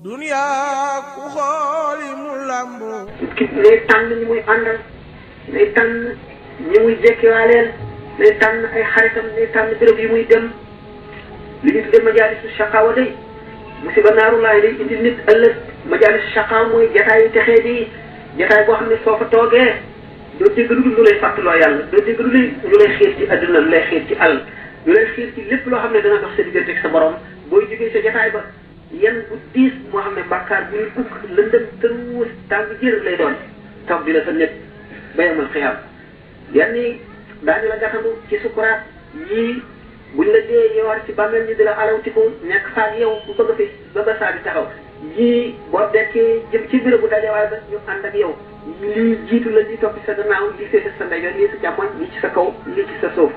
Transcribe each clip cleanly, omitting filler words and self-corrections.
duniyaa ku xooli mu lambu ki lay tànn ñi muy àndal lay tànn ñi muy jekkiwaaleel lay tànn ay xaritam lay tànn béréb yi muy dem li ñu tuddee majaalisu shaqaawa day musiba naaru laay day indi nit ëllëg majaalisu shaqaawa mooy jataayu texee di jataay boo xam ne soo fa toogee doo dégg lu dul lu lay fàttaloo yàlla doo dégg lu lay xiir ci adduna lu lay xiir ci àll lu lay xiir ci lépp loo xam ne dana dox sa diggante ak sa borom booy jógee sa jataay ba yan bu diis moo xam ne bàkkaar bu ñu bukk lëndëm tëruus tàng jër lay doon toog di la fa nekk ba yemal xiyaam yan ni daañu la gàttandu ci sukuraat yii buñ la dee yoor ci bàmmeel ñi di la alawtiku nekk faak yow bu bëgg a fi ba ba saa di taxaw yii boo dekkee jëm ci béréb bu dajewaay ba ñu ànd ak yow lii jiitu la lii topp sa gannaaw lii féete sa ndeyjoor lii sa càmmoñ lii ci sa kaw lii ci sa suuf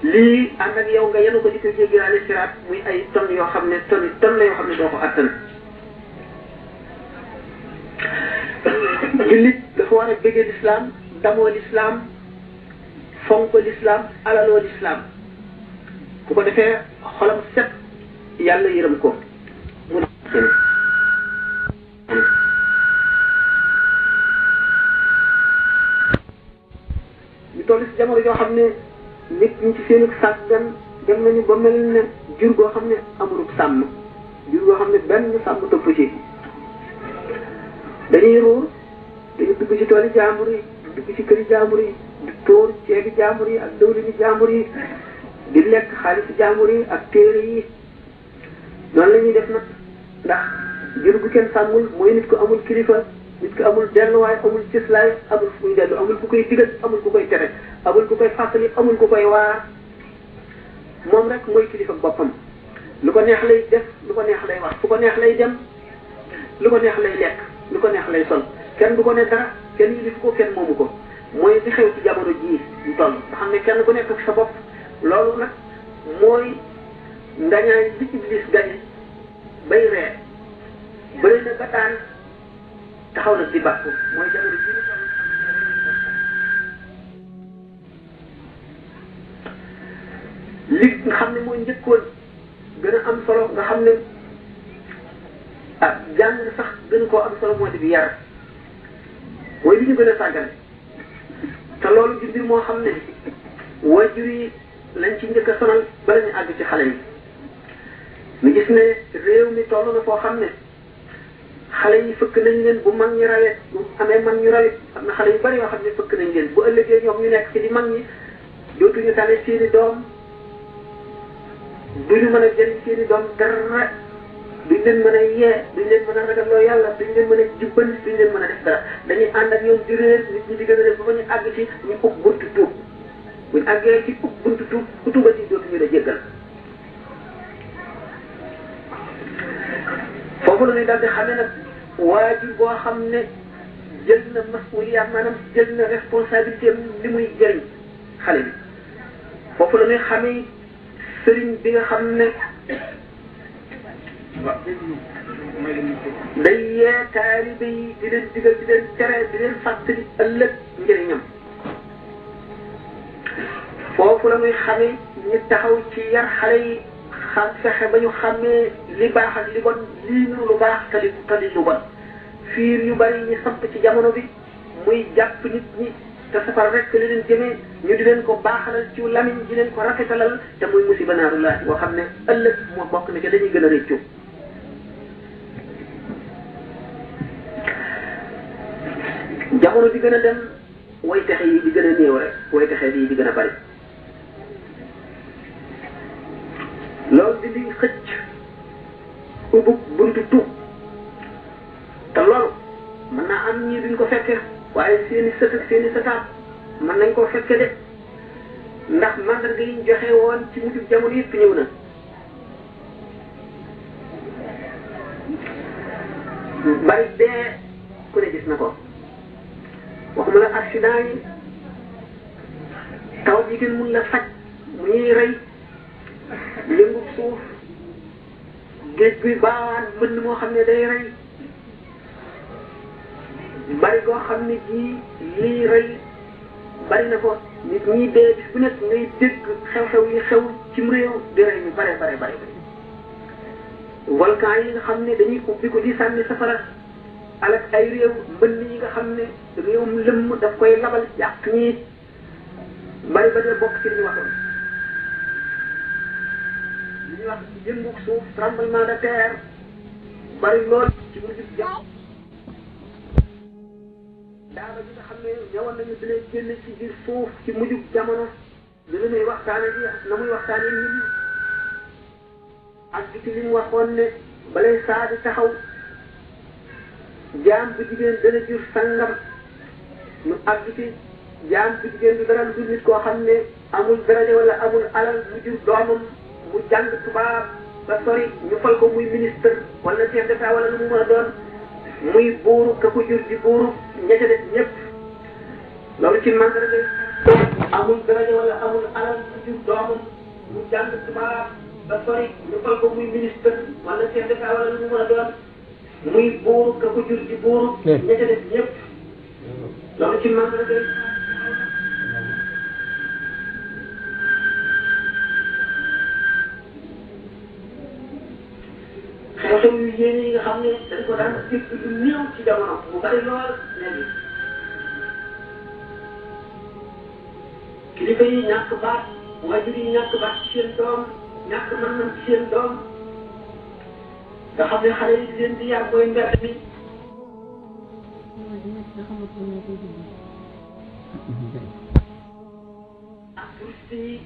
lii ànd ak yow nga yenu ko di ko jéggiwaale siraat muy ay tonnes yoo xam ne tonnes la yoo xam ne doo ko attan jullit dafa war a bëggee lislaam damoo lislaam fonk lislaam alaloo lislaam bu ko defee xolam set yàlla yërëm ko mu ñu toll si jamono joo xam ne nit ñi ci seen sàggan dem nañu ba mel ne jur goo xam ne amulub sàmm jur goo xam ne benn sàmm topp ci dañuy ruur dañu dugg ci tooli jaambur yi dugg ci këri jaambur yi di tóor ceebi jaambur yi ak dawlini jaambur yi di lekk xaalisi jaambur yi ak téere yi noonu la ñuy def nag ndax jur gu kenn sàmmul mooy nit ko amul kilifa nit ko amul delluwaay amul cëslaay amul fu muy dellu amul ku koy digal amul ku koy tere amul ku koy fàttali amul ku koy waar moom rek mooy kilifa boppam lu ko neex lay def lu ko neex lay wax fu ko neex lay dem lu ko neex lay lekk lu ko neex lay sol kenn du ko ne dara kenn yilif ko kenn moomu ko mooy di xew ci jamono jii ñu toll nga xam ne kenn ku nekk ak sa bopp loolu nag mooy ngañaay li Iblis gañe bay ree bëri na ba daan taxaw nag di bàkku mooy jamono jii ñu toll li nga xam ne mooy njëkkoon gën a am solo nga xam ne jàng sax gën koo am solo moo di bi yar mooy li ñu gën a sàggane te loolu di mbir moo xam ne waajur yi lañ ci njëkk a sonal bala ñu àgg ci xale yi ñu gis ne réew mi toll na foo xam ne xale yi fëkk nañ leen bu mag ñi rawee bu amee mag ñu rawee am na xale yu bari yoo xam ne fëkk nañ leen bu ëllëgee ñoom ñu nekk ci di mag ñi dootuñu tane seeni doom duñu mën a jëriñ seeni doom dara duñ leen mën a yee duñ leen mën a ragalloo yàlla duñ leen mën a jubbanti duñ leen mën a def dara dañuy ànd ak ñoom di réer nit ñi di gën a def ba fa ñu àgg ci ñu ub buntu tuub buñ àggee ci ub buntu tuub ku tuubati dootuñu la jéggal foofu la ñuy daal di xamee nag waajur boo xam ne jël na masuliyaat maanaam jël na responsabilité li muy jëriñ xale bi foofu la ñuy xamee sëriñ bi nga xam ne day yee taalibe yi di leen digal di leen tere di leen fàttali ëllëg njëriñam foofu la ñuy xamee ñu taxaw ci yar xale yi xam fexe ba ñu xàmmee li baax ak li bon lii ñu lu baax tali lu bon fiir yu bari ñu samp ci jamono bi muy jàpp nit ñi te safar rek li leen jëmee ñu di leen ko baaxalal ci lamiñ di leen ko rafetalal te muy musiba naarullah boo xam ne ëllëg moo bokk na ci dañuy gën a rëccu jamono di gën a dem way texe yi di gën a néew rek way texe yi di gën a bari loolu di li xëcc ubbu buntu tuub te loolu mën naa am ñii duñ ko fekke waaye seeni sët ak seeni sëtaat mën nañ koo fekke de ndax mandarga yi ñu joxe woon ci mujj jamono yëpp ñëw na bari dee ku ne gis na ko waxuma la accident yi taw bi gën mun la faj mu ñuy rey yëngu suuf géej guy baawaan mbënn moo xam ne day rey bari goo xam ne jii lii rey bari na ko nit ñi dee bis bu nekk ngay dégg xew-xew yi xew cim réew di rey ñu bare volcan yi nga xam ne dañuy ubbi ko di sànni safara alak ay réew mbënn yi nga xam ne réewum lëmm daf koy labal yàq ñi bari ba dee bokk ci li ñu waxoon li ñuy wax yëngug suuf tremblement de terre bari lool ci mujj jàpp daaba ji nga xam ne ñëwoon nañu dina génn ci biir suuf ci mujjug jamono li la muy waxtaane bi na muy waxtaane nit ñi ak ci li mu waxoon ne balay saa di taxaw jaam bu jigéen dana jur sangam ñu àgg ci jaam bu jigéen bi dara du nit koo xam ne amul daraja wala amul alal mu jur doomam mu jàng tubaab ba sori ñu fal ko muy ministre wala chef d'état wala lu mu mën a doon muy buuru ka ko jur di buuru ñette def ñëpp loolu ci mandarga amul daraja wala amul alal mu jur doomam mu jàng tubaab ba sori ñu fal ko muy ministre wala chef d'état wala lu mu mën a doon muy buuru ka ko jur di buuru ñette def ñëpp loolu ci mandarga xew-xew yu yéene yi nga xam ne dañ ko daan dégg lu néew ci jamono mu bari lool léegi kilifa yi ñàkk baat waajur yi ñàkk baat ci seen doom ñàkk mën-mën ci seen doom nga xam ne xale yi di leen di yar booy mbedd mi ak touriste yi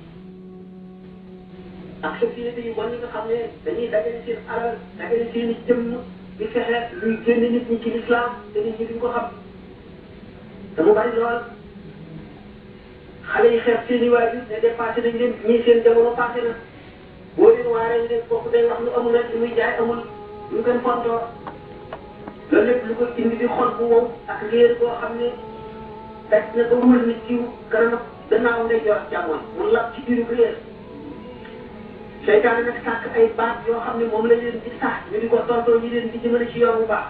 ak société yi bon yi nga xam ne dañuy dajale seen alal dajale seen i jëmm di fexe luy génne nit ñi ci lislaam te nit ñi duñ ko xam te mu bari lool xale yi xeex seen i waajur ne dépassé nañ leen ñii seen jamono passé na boo leen waaree ñu leen kooku day wax lu amul rek li muy jaay amul lu gën fontoo loolu lépp lu ko indi di xol bu wow ak réer boo xam ne daj na ba wër nit ci kanam gannaaw ngay jox jàmmoon mu lab ci biiru réer seytaane nag sàkk ay baat yoo xam ne moom la leen di sax ñu di ko tontoo ñu leen di jëmale ci yoon bu baax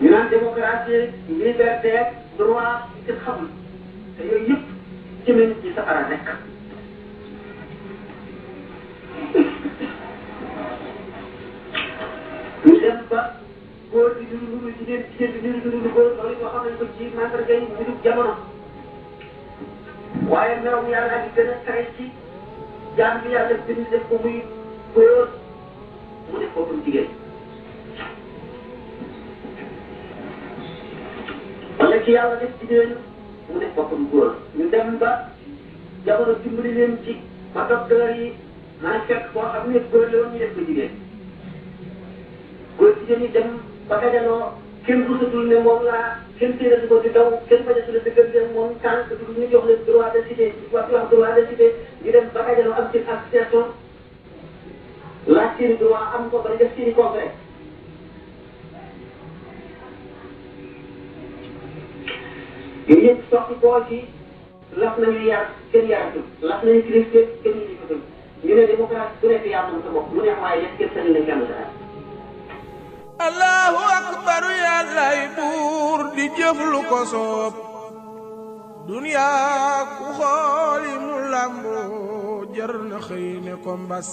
ñu naan démocratie liberté droit yi kenn xamul te yooyu yëpp jëme nit ñi safara nekk ñu dem ba góor di dund lu jigéen jigéen di dund lu góor loolu yoo xam nañ ko ci mandarga yi ñu dugg jamono waaye merom yàlla di gën a tere ci jaam bi yàlla bind def ko muy góor mu def ko muy jigéen wala ci yàlla def jigéen mu def ko muy góor ñu dem ba jamono dimbali leen ci ba docteur yi mën a fekk boo xam ne góor la woon ñu def ko jigéen góor jigéen ñi dem ba dajaloo kenn rusatul ne moom laa kenn téeratu ko di daw kenn bañatu la dëggal leen moom tànk du ñu jox leen droit de cité wax droit de cité ñu dem ba dajaloo am seen association laaj seeni droit am ko ba def seeni congrès yooyu yëpp soxi koo ci laf nañu yar kenn yaratul laf nañu kilifte kenn ñu ko ñu ne démocratie bu nekk yaa moom sa bopp lu neex waaye def kenn sañu nañ kenn sa allahu akbar yàllay buur di jëf lu ko soob duniya ku xooli mu làmbu jar na xëy ne ko mbas